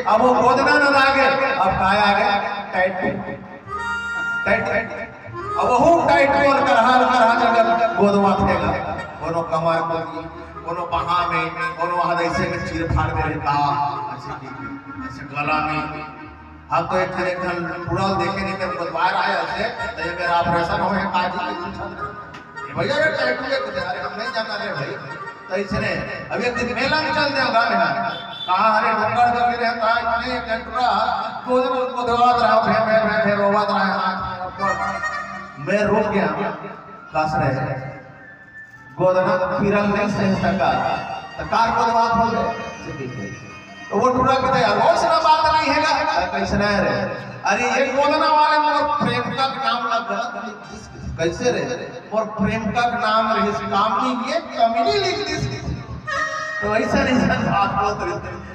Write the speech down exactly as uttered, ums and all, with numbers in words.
अब वो गोदना न लागे, अब काय आगे? टैटू। टैटू। अब वहू टैटू अउ करहा करहा जगह गोदवा थेगा। कोनो कमर कोती, कोनो बाहा में, कोनो हाथ ऐसे में चीर फाड़ दे रहे का, ऐसे की, ऐसे गला में। हम तो एक ठन, एक ठन टूरा ल देखे नहीं, मेरे को बाहर आया ऐसे, तो ये मेरा ऑपरेशन हो गया, काजी की। ये भैया, ये टैटू है कुछ? अरे, हम नहीं जानना रे भाई। तो इसने अब एक दिन मेला में चल दे गाँव में, कहा, "अरे, डोंगर डोंगर रहता है, इतने टैटूरा, गोदना गोदवात रहा, भे, भे, भे, भे, रोवत रहा है।" मैं रुक गया, कस रहे। गोदना पीरा ल नहीं सह सका, तो कार गोदवात हो गए। तो वो टूरा कहते, "यार, वैसना बात नहीं है ना।" "अरे, कैसे नहीं रे?" "अरे, ये गोदना वाले मोर प्रेमिका के नाम ला गलत लिख दिस।" "कैसे रे?" "मोर प्रेमिका के नाम रहिस कामनी, ये कमिनी लिख दिस।" तो ऐसा नहीं, ऐसा बात होत रहिस।